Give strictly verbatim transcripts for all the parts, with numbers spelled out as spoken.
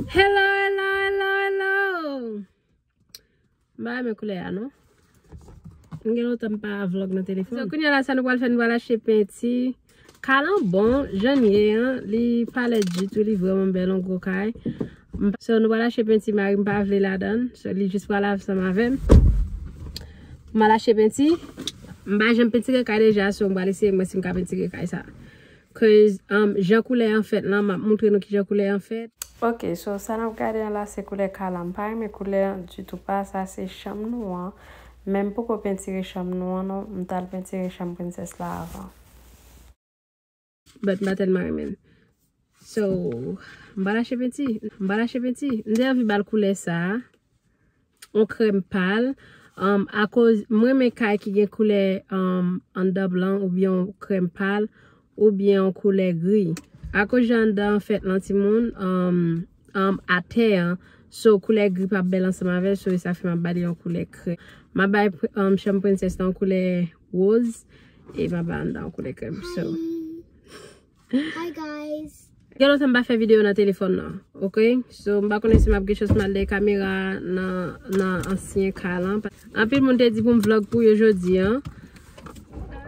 Hello, hello, hello, hello. M pa renmen koulè a, non. M gen lontan m pa vlog nan telefòn. So, kounye a la, sa nou pral fè, nou pral achte penti. Kay lan bon, jan l ye an, li pa lèd ditou, li vrèman bèl, yon gwo kay. M pa, so, nou pral achte penti, mari m pa vle ladan l. So, li jis pral ansanm avè m. M al achte penti. M pa janm pentire kay deja, so, m pral eseye m wè si m ka pentire kay sa. 'Cause, um, jan koulè an fèt lan, m ap montre nou kijan koulè an fèt. Ok, so sa n ap gade an la, se koulè kay lan. M pa renmen koulè an ditou, pa sa, se chanm nou an. Men m poko pentire chanm nou an, non. M t al pentire chanm prensès la avan. But m pa tèlman renmen l. So, m pa lache penti. M pa lache penti. M te anvi ba l koulè sa a. Yon krèm pal. Um, akoz mwen renmen kay ki gen koulè, um, anndan blan oubyen yon krèm pal oubyen yon koulè gri. Akoz jan anndan an fèt lan timoun, um, um, atè an, so koulè gri p ap bèl ansanm avè l, so e sa fè m ap ba li yon koulè krèm. M ap bay, um, chanm prensès lan yon koulè woz e m ap bay anndan yon koulè krèm. So. Hi guys. Gen lontan m pa fè videyo nan telefòn nan, ok? So, m pa konnen si m ap gen chans m al dèyè kamera nan, nan ansyen kay lan. Anpil moun te di pou m vlog pou yo jodi an.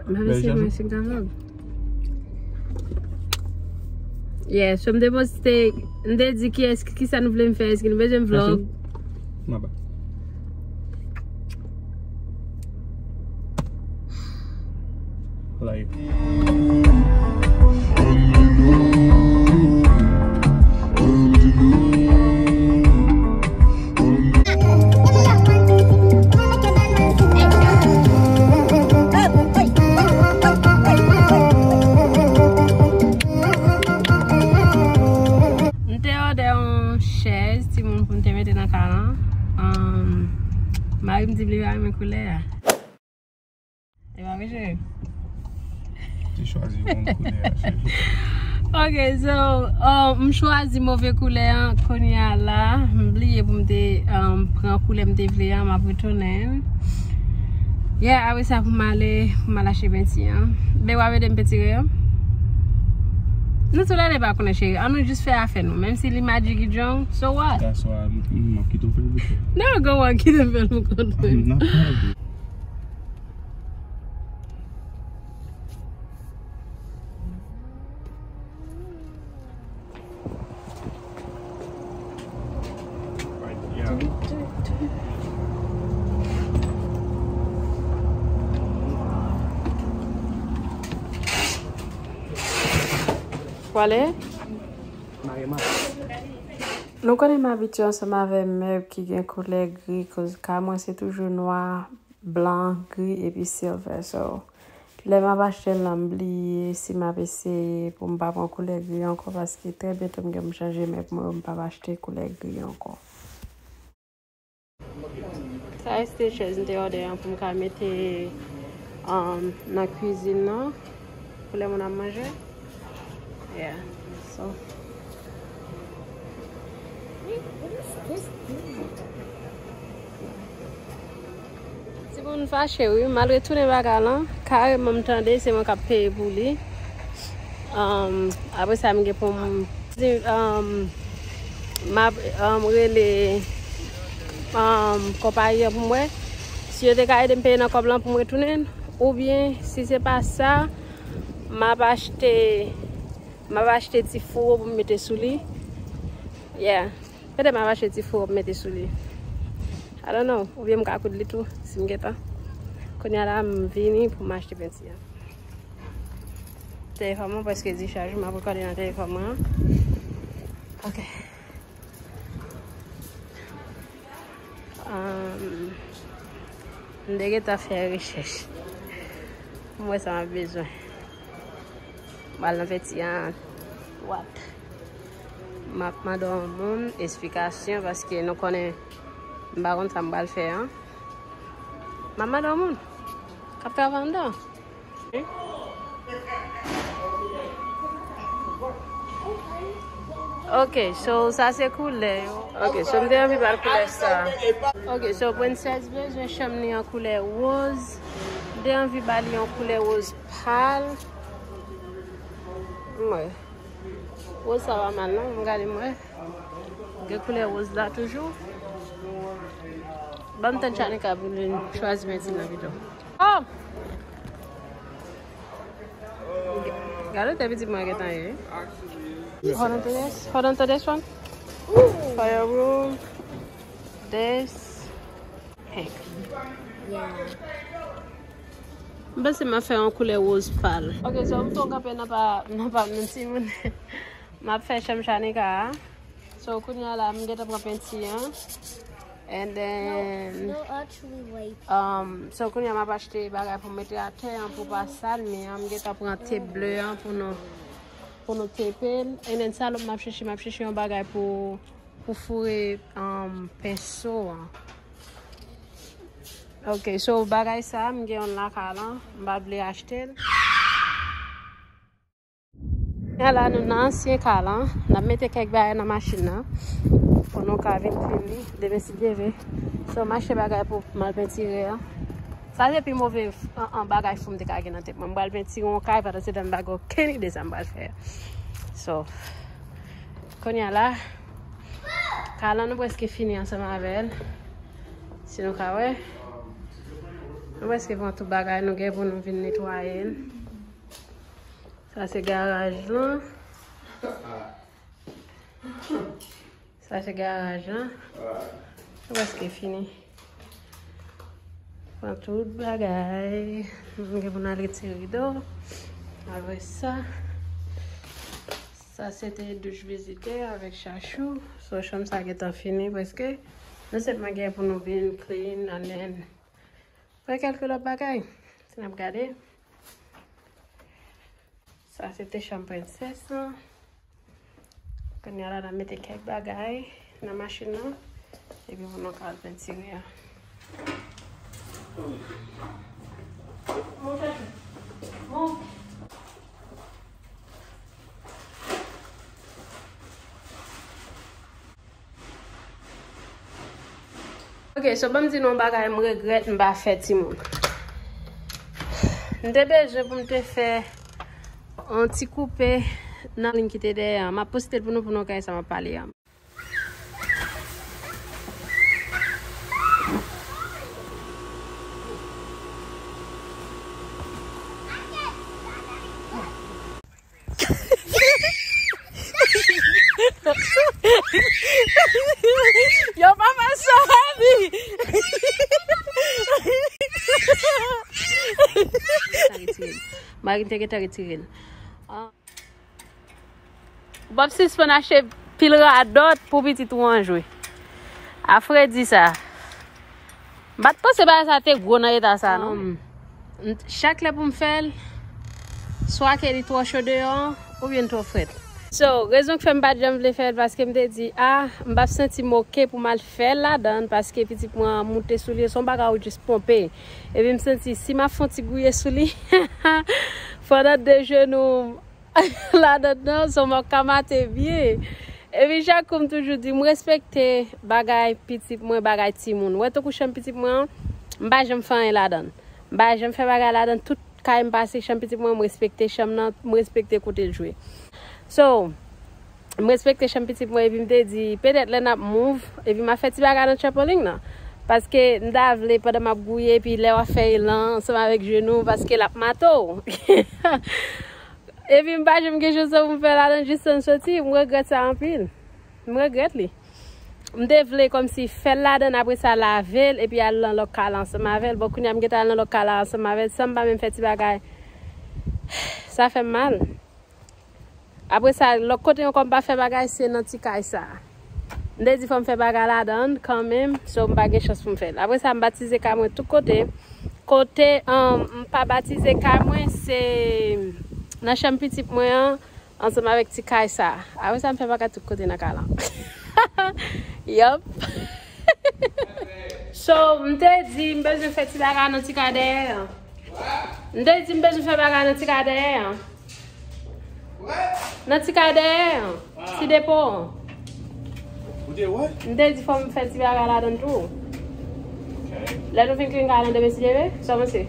M pa vle si mwen si m ka vlog. Yeah, so m te poste, m te di kiyès, kisa nou vle m fè, èske nou bezwen m vlog? Maba. Like. M te òdè yon chèz timoun pou m te mete nan kay lan. Um, mari m di m li pa renmen koulè a. E pa vre, cheri? Te chwazi wrong koulè a, cheri. Ok, so, um, m chwazi move koulè an. Kounye a la, m bliye pou m te, um, pran koulè m te vle an, m ap retounen. Yeah, apre sa pou m ale, pou m al achte penti an. Ben, w ap ede m pentire an? Nou tou lè de pa konnen, cheri. An nou jis fè afè nou. Menm si li Magic John, so what? That's why m, m ap kite w fè l pou kò. No, go on, kite m fè l pou kò. I'm not gonna do it. Pwale? Nou konnen m abitye ansanm avè mèb ki gen koulè gri, koz kay mwen se toujou nwa, blan, gri epi silver. So, lè m ap achte l lan, m bliye si m ap eseye pou m pa pran koulè gri ankò, paske trè byento m gen pou m chanje mèb mwen yo, m p ap achte koulè gri ankò. Sa reste chèz m te òdè an pou m ka mete, um, nan kwizin nan pou lè moun ap manje. Yeah. So. Timoun fache wi, m al retounen bagay lan, kareman m tande se mwen k ap peye pou li. Um, apre sa m gen pou m di, um, m ap, um, rele, um, konpayi an pou m wè si yo te ka ede m peye nan kòb lan pou m retounen l, oubyen si se pa sa, m ap achte, m ap achte ti fouwo pou m mete sou li. Yeah. Petèt m ap achte ti fouwo pou m mete sou li. I don't know. Oubyen m ka koud li tou, si m gen tan. Kounye a la, m vini pou m achte penti an. Telefòn mwen prèske dichaj, m ap rekòde nan telefòn mwen an. Ok. Um, m te gentan fè rechèch. M wè sa m ap bezwen. M al nan penti an. What? M ap mande yon moun esplikasyon paske nou konnen m pa konn sa m pral fè an. M ap mande yon moun k ap travay anndan. Ok, so sa se koulè yo. Ok, so m te anvi ba l koulè sa. Ok, so Princess bezwen chanm li an koulè woz. M te anvi ba li yon koulè woz pal. M wè. Woz sa pa mal non, m gade m wè. Gen koulè woz la toujou. Ban m tann Chanika pou li chwazi penti nan bidon. Oh! Gade te pitit mwen gentan ye. Hold on to this. Hold on to this one. For your room. This. Pink. Yeah. M panse m ap fè yon koulè woz pal. Ok, so m fè yon kanpe nan pa, nan pa m timoun. M ap fè chanm Chanika a. So, kounye a la, m gentan pran penti an. And then, no, no, actually, wait. Um, so, kounye a m ap achte bagay pou m mete atè an pou pa sal mi an. M gentan pran tep ble an pou nou, pou nou tepe l. And then, sa lòt m ap chèche, m ap chèche yon bagay pou, pou foure, um, penso an. Ok, so, bagay sa, m gen yon lakay lan, m pa vle achte l. Kounye a la, nou nan ansyen kay lan, n ap mete kèk bagay nan machin nan pou nou ka vin clean li demen si Dye vle. So, m achte bagay pou m al pentire an. Sa se pi move an, an bagay fou m te ka gen nan tèt mwen. M pral pentire yon kay pandan se tan m pa gen okenn ide sa m pral fè. So, kounye a la, kay lan nou prèske fini ansanm avè l. Si nou ka wè, nou prèske pran tout bagay nou gen pou nou vin netwaye l. Sa se garaj lan. Sa se garaj lan. Nou prèske fini. Pran tout bagay. Nou gen pou n al retire rido. Apre sa, sa se te douch vizitè avèk chachou. So, chanm sa gentan fini prèske. Nou sèlman gen pou nou vin clean and then fè kèlke lòt bagay. Si n ap gade. Sa se te chanm prensès lan. Kounye a la, n ap mete kèk bagay nan machin nan. Epi pou nou ka al pentire a. Mon chachou. Mon. Ok, so ban m di nou yon bagay m regrèt m pa fè timoun. M te bezwen pou m te fè yon ti koupe nan liy ki te dèyè an. M ap poste l pou nou, pou nou wè sa m ap pale a. Yo pa fè sa, baby. Mari te gentan retire l. Ah. W ap sispann achte pil radòt pou pitit ou an jwe. A fredi sa. M pa t panse bagay sa te gwo nan eta sa, non. Um, m t-, chak lè pou m fè l, swa ke li twò cho deyò an, oubyen l twò frèt. So, rezon k fè m pa t janm vle fè l, paske m te di, a, m p ap santi m oke pou m al fè l ladan l, paske pitit mwen an moute sou li, se yon bagay ou jis ponpe. Epi m santi, si m ap fè yon ti gwouye sou li, pandan de jenou, ladan nan, so m ap ka mate byen. Epi chak kou m toujou di, m respekte bagay pitit mwen, bagay timoun. Ou wè tankou chanm pitit mwen an, m pa janm fè anyen ladan l. M pa janm fè bagay ladan l. Tout kay m pase, chanm pitit mwen, m respekte chanm nan, m respekte kote l jwe. So, m respekte chanm pitit mwen, epi m te di, petèt lè n ap move, epi m ap fè ti bagay nan trampolin nan. Paske m ta vle, pandan m ap gwouye, epi lè w ap fè elan ansanm avèk jenou, paske l ap mate w. Epi m pa janm gen chans pou m fè ladan l jis tan m soti, m regrèt sa anpil. M regrèt li. M te vle kòmsi fè l ladan l, apre sa lave l, epi al nan lòt kay la ansanm avè l. Bon, kounye a m gentan al nan lòt kay la ansanm avè l, san m pa menm fè ti bagay. Sa fè m mal. Apre sa, lòt kote ankò m pa fè bagay, se nan ti kay sa. M te di fò m fè bagay ladan l kanmenm, so m pa gen chans pou m fè l. Apre sa, m batize kay mwen tout kote. Kote, um, m pa batize kay mwen, se nan chanm pitit mwen an, ansanm avèk ti kay sa. Apre sa, m fè bagay tout kote nan kay lan. Yup. So, m te di, m bezwen fè ti bagay nan ti kay dèyè an. M te di, m bezwen fè bagay nan ti kay dèyè an. Nan ti kay dèyè an, ti depo an. Ou te wè? M te di fò m fè ti bagay ladan l tou. Lè nou fin clean kay lan demen si Dye vle, sa w panse?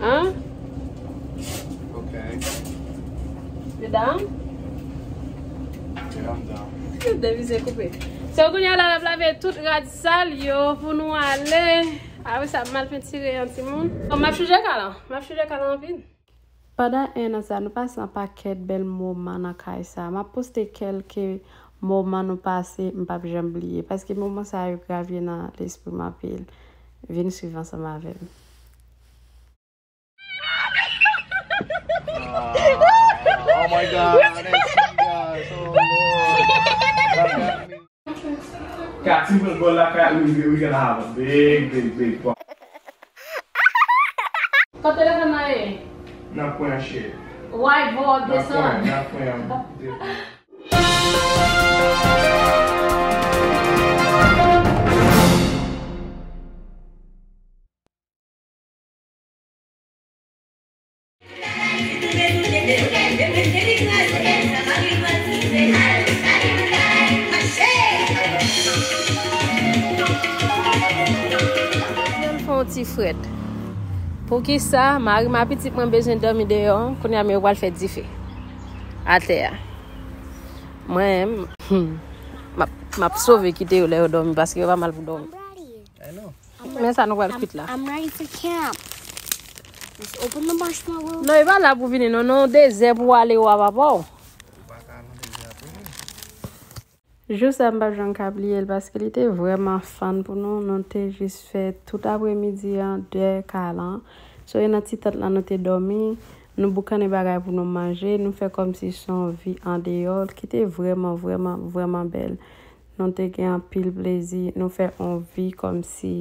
An? Ok. You down? Ok. Depi se koupe. So, kounye a la, n ap lave tout rad sal yo pou nou ale. Apre sa, m al pentire yon timoun. Bon, m ap chanje kalan. M ap chanje kalan anpil. Pandan en an sa, nou pase yon pakèt bèl moman nan kay sa. M ap poste kèlke moman nou pase, m p ap janm bliye. Paske moman sa yo gravye nan lespri m anpil. Vin swiv ansanm avè m. Ah, oh my God, I see you guys. Oh Lord. Got two little boy like that. We, we, we gonna have a big, big, big party. Kote telefòn nan ye? Nan pwen an, cheri. Why vo ap desann? Nan pwen, nan pwen an. Fè yon ti frèt. Poukisa mari m ak pitit mwen bezwen dòmi deyò, kounye a men yo pral fè dife atè a? Mwen, hmm, m ap, m ap sove kite yo lè yo dòmi, paske yo pa mal pou dòmi. Men sa nou pral kwit la. I'm ready for camp. Let's open the marshmallow. Non, e pa la pou vini, non, non, dezè pou ale wa papa w. Jou sa m p ap janm ka bliye l, paske li te vrèman fun pou nou. Nou te jis fè tout apremidi an dèyè kalan. So, e nan ti tant lan nou te dòmi. Nou boukannen bagay pou nou manje. Nou fè kòmsi se yon vi andeyò ki te vrèman, vrèman, vrèman bèl. Nou te gen anpil plezi. Nou fè yon vi kòmsi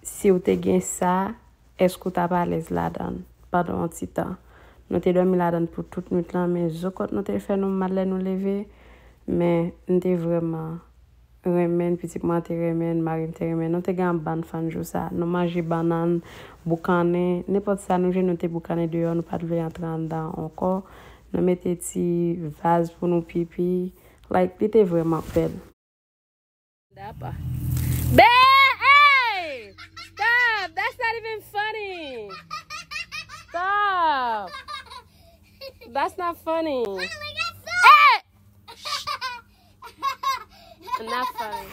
si w te gen sa, èske w t ap alèz ladan l pandan yon ti tan? Nou te dòmi ladan l pou tout nwit lan, men zo kòt nou te fè nou mal lè nou leve. Men m te vrèman renmen l, pitit mwen te renmen l, mari m te renmen l. Nou te gen yon bann fun jou sa. Nou manje bannann, boukannen, nenpòt sa nou jwenn, nou te boukannen deyò, nou pa t vle antre anndan ankò. Nou mete ti vaz pou nou pipi. Like, li te vrèman bèl. Dapa. Be, hey! Stop! That's not even funny. Stop! That's not funny. Hey! Not funny.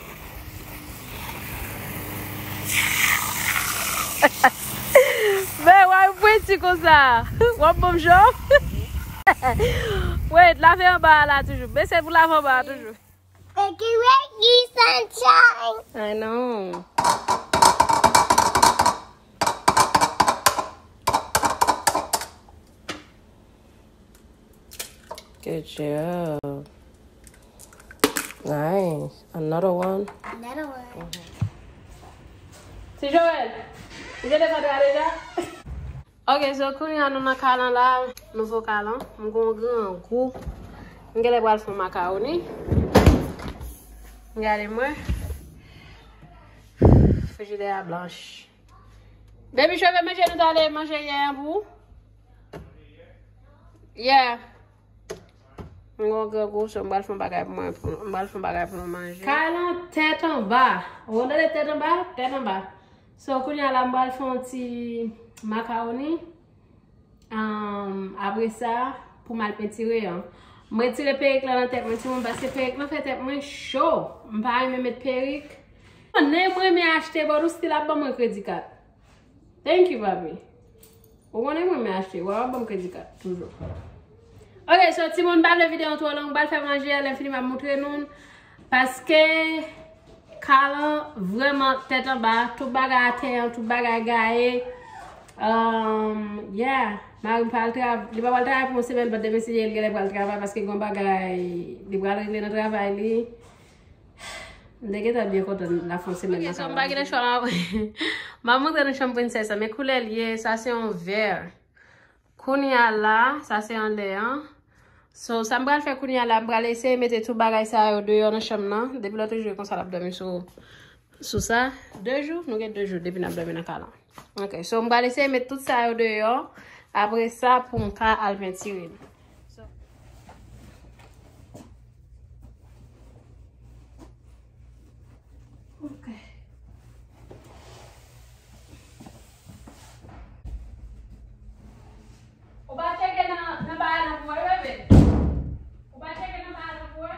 Be, why you pretty konsa? W ap ban m jòf? Wait, lave anba a la toujou. Be, se pou lave anba a toujou. Wakey, wakey, sunshine. I know. Good job. Nice. Another one. Another one. Ti Joel, ou jete fatra deja? Ok, so kounye a nou nan kalan la, nouvo kalan. M gon grangou. M genlè pral fè makawoni. Gade mwen. Frijidè a blanch. Baby, cheve manje nou t ale manje yè an pou ou? Yeah. M gon grangou, so m pral fè yon bagay pou mwen, pou, m pral fè yon bagay pou nou manje. Kalan tèt anba. Ou konn tande tèt anba? Tèt anba. So, kounye a la, m pral fè yon ti makawoni. Um, apre sa, pou m al pentire an. M retire perik lan nan tèt mwen, timoun, paske perik lan fè tèt mwen cho. M pa renmen met perik. Konnen mwen renmen achte, but ou still ap ban mwen kredi kat. Thank you, papi. Ou konnen mwen renmen achte, w ap ban m kredi kat toujou. Ok, so timoun, m pa vle videyo an twò long, m pral fè manje a, lè m fini m ap montre nou l. Paske kalan vrèman tèt anba, tout bagay atè an, tout bagay gaye. Um, yeah, mari m pral trav-, li pa pral travay pou yon semèn, but demen si Dye vle, li genlè pral travay paske gen yon bagay li pral regle nan travay li. M te gentan byen kontan l ap fè yon semèn nan kalan. Ok, so m pa gen chwa, m ap, m ap montre nou chanm prensès la, men koulè l ye, sa se yon vè. Kounye a la, sa se anlè an. So, sa m pral fè kounye a la, m pral eseye mete tout bagay sa yo deyò nan chanm nan. Depi lòt jou e konsa l ap dòmi sou, sou sa. De jou, nou gen de jou depi n ap dòmi nan kalan. Ok, so m pral eseye met tout sa yo deyò. Apre sa, pou m ka al pentire l. So, ok. Ou pa tcheke nan, nan bagay lan pou wè, bebe? Ou pa tcheke nan bagay lan pou wè?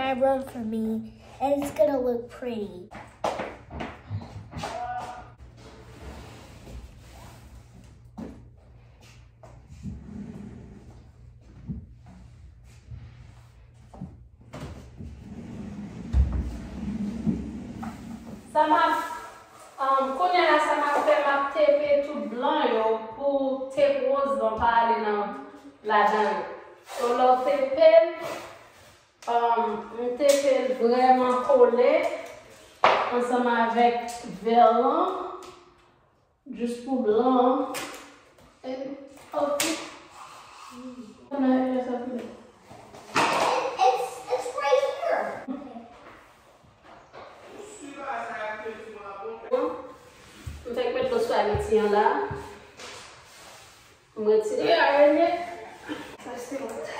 I wrote for me, and it's gonna look pretty. Sa m ap, um, kounye a la, sa m ap fè, m ap tepe tout blan yo pou tep woz lan pa ale nan, ladan yo. So, lè w tepe l, um, m tepe l vrèman kole ansanm avèk vè lan. Jis pou blan an. And, okay. It's, it's right here. M fèk met dlo sou Ayiti an la. M retire a rele. Sa se wont.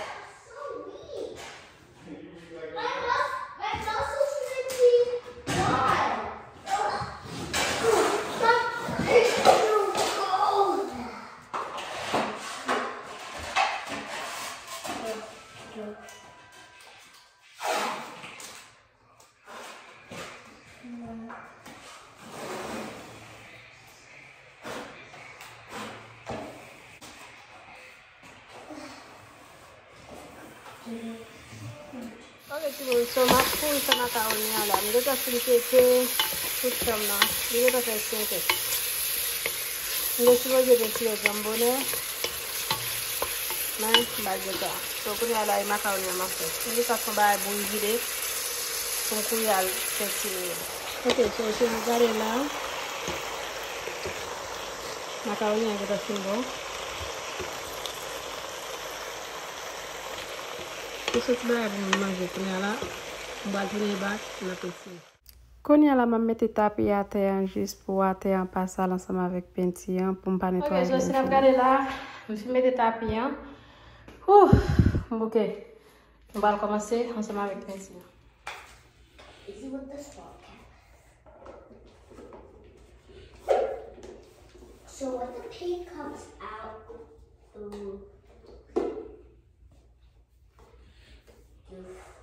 Ok, timoun, so m ap kouri fè makawoni an la. M gentan fin tete tout chanm nan. Li gentan fè senk è. M te sipoze vin tire granm bonè. Men, m pa t gen tan. So, kounye a la, e makawoni an m ap fè. M jis ap fè yon bagay bouyi vide pou m kouri al pentire yo. Ok, so, si nou gade la, makawoni an gentan fin bon. Tout sòt bagay pou moun manje kounye a la, m pral tounen bak nan pentire. Kounye a la, m ap mete tapi atè an jis pou atè an pa sal ansanm avèk penti an, pou m pa netwaye. Ok, so si n ap gade la, m fin mete tapi an. Whew, m bouke. M pral kòmanse ansanm avèk penti an. Easy with the small cap. So when the paint comes out, ooh.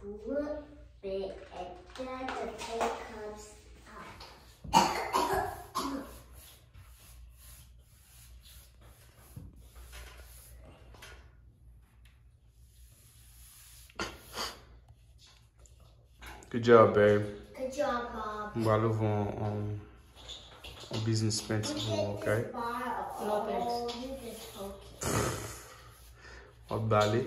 You flip it and then the paint comes out. Good job, babe. Good job, Bob. M pral ouvri yon, um, yon business penti pou ou, ok? No thanks. W ap bale.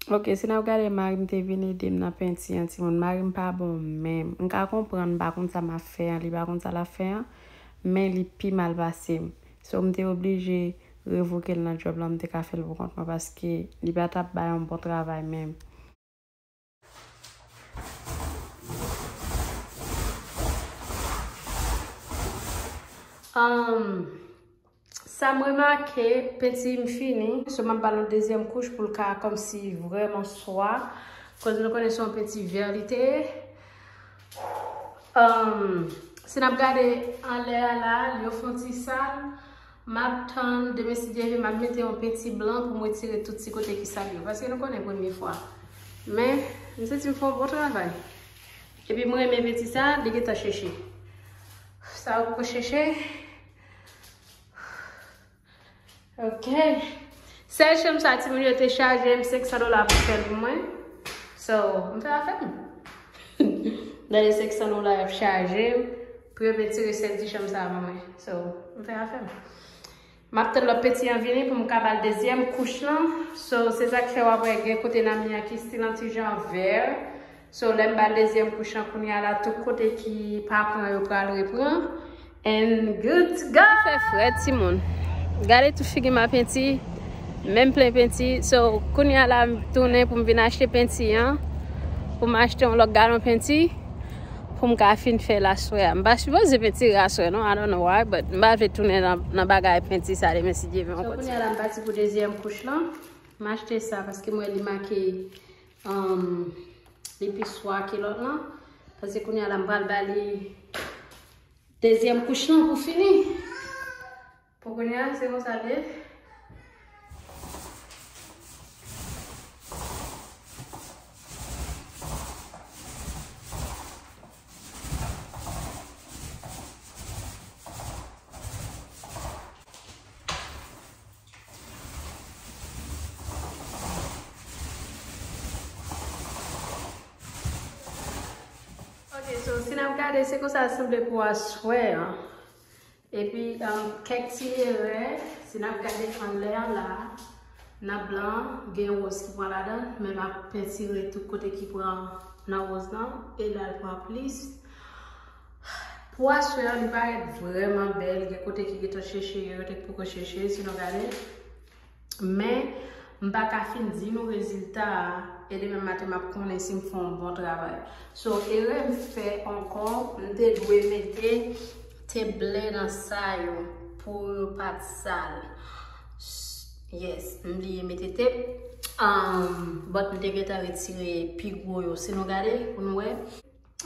Ok, si n ap gade, mari m te vin ede m nan penti an, timoun. Mari m pa bon menm. M ka konprann, m pa konn sa m ap fè an, li pa konn sa l ap fè an, men li pi mal pase m. So, m te oblije revoke l nan djòb lan, m te ka fè l pou kont mwen, paske li pa t ap bay yon bon travay menm. Um, sa m remake, penti m fini. So, m ap ba l yon dezyèm kouch pou l ka kòmsi vrèman swa. Koz nou konnen se yon penti vè li te ye. Um, si n ap gade anlè a la, yo fè yon ti sal. M ap tann demen si Dye vle, m ap mete yon penti blan pou m retire tout ti kote ki sal yo. Paske nou konnen premye fwa. Men, m santi m fè yon bon travay. Epi m renmen penti sa, li gentan cheche. Sa yo poko cheche. Ok. Sèl chanm sa, timoun yo te chaje m senk san dola pou fè l pou mwen. So, m fè afè m. Nan de senk san dola y ap chaje m pou yo pentire sèl ti chanm sa pou mwen. So, m fè afè m. M ap tann lòt penti an vini pou m ka ba l dezyèm kouch lan. So, se sa k fè w ap wè gen kote nan mi an ki still yon ti jan vè. So, lè m ba l dezyèm kouch lan kounye a la, tout kote ki pa pran yo pral repran. And good to go! Li fè frèt, timoun. Gade tout figi m a penti. Menm plen penti. So, kounye a la, m tounen pou m vin achte penti an. Pou m achte yon lòt galon penti. pou m ka fin fè l aswè a. M pa sipoze pentire aswè non, I don't know why, but m pa vle tounen nan, nan bagay penti sa demen si Dye vle. So, kounye a la, m pati pou dezyèm kouch lan. M achte sa paske m wè li make, um, li pi swa ke lòt lan. Paske kounye a la, m pral ba li dezyèm kouch lan pou fini. Pou kounye a, se konsa l ye. Ok, so, si n ap gade, se konsa l sanble pou aswè an. Epi, um, kèk ti erè, si n ap gade anlè an la, nan blan, gen wòz ki pran ladan, men m ap pentire tout kote ki pran nan wòz lan, e la l pran plis. Pou aswè an, li parèt vrèman bèl, gen kote ki gentan cheche, gen kote ki poko cheche, si nou gade. Men, m pa ka fin di nou rezilta a, e demen maten m ap konnen si m fè yon bon travay. So, erè m fè ankò, m te dwe mete te ble nan sa yo pou yo pa t sal. Yes, m bliye mete tep. Um, but m te gentan retire pi gwo yo. Si nou gade, pou nou wè.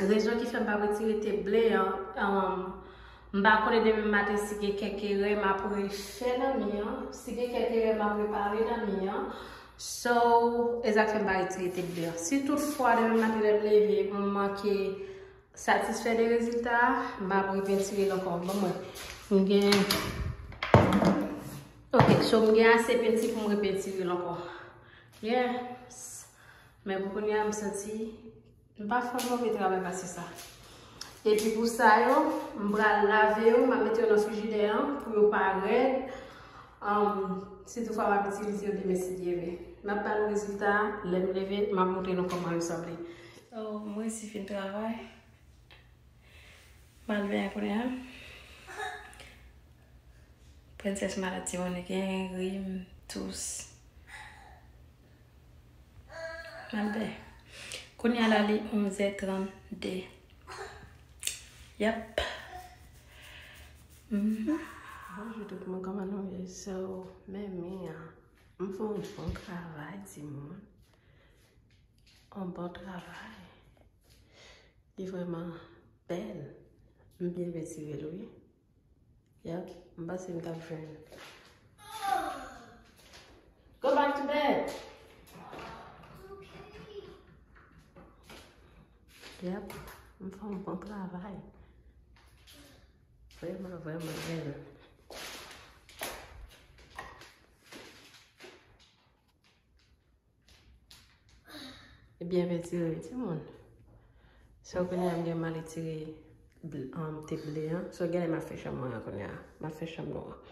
Rezon ki fè m pa retire tep ble an, um, m pa konnen demen maten si gen kèk erè m ap refè nan mi an. Si gen kèk erè m ap repare nan mi an. So, e sa k fè m pa retire tep ble an. Si toutfwa demen maten lè m leve, m manke satisfè de rezilta a, m ap repentire l ankò. Ban m wè. M gen, ok, so m gen ase penti pou m repentire l ankò. Yes. Men pou kounye a, m santi m pa fè yon move travay pase sa. Epi pou sa yo, m pral lave yo, m ap mete yo nan frijidè an pou yo pa rèd. Um, si toutfwa m ap itilize yo demen si Dye vle. M ap ba nou rezilta a, lè m leve, m ap montre nou kòman yo sanble. So, m resi fin travay. M al benyen kounye a. Prensès malad timoun li gen, rim, tous. M al benyen. Kounye a la, li onzè trannde. Yep. Mhm. Bonjou tout moun, kòman nou ye? So, men mi an, m fè yon bon travay, timoun. Yon bon travay. Li vrèman bèl. M byen retire l, wi. Yep, m panse m t ap jwenn. Go back to bed. Yep, m fè yon bon travay. Vrèman, vrèman bèl. Ebyen, retire, timoun. So, kounye a, m gen mal retire bl-, um, te ble an. So, genlè m ap fè chanm mwen an kounye a. M ap fè chanm nou an.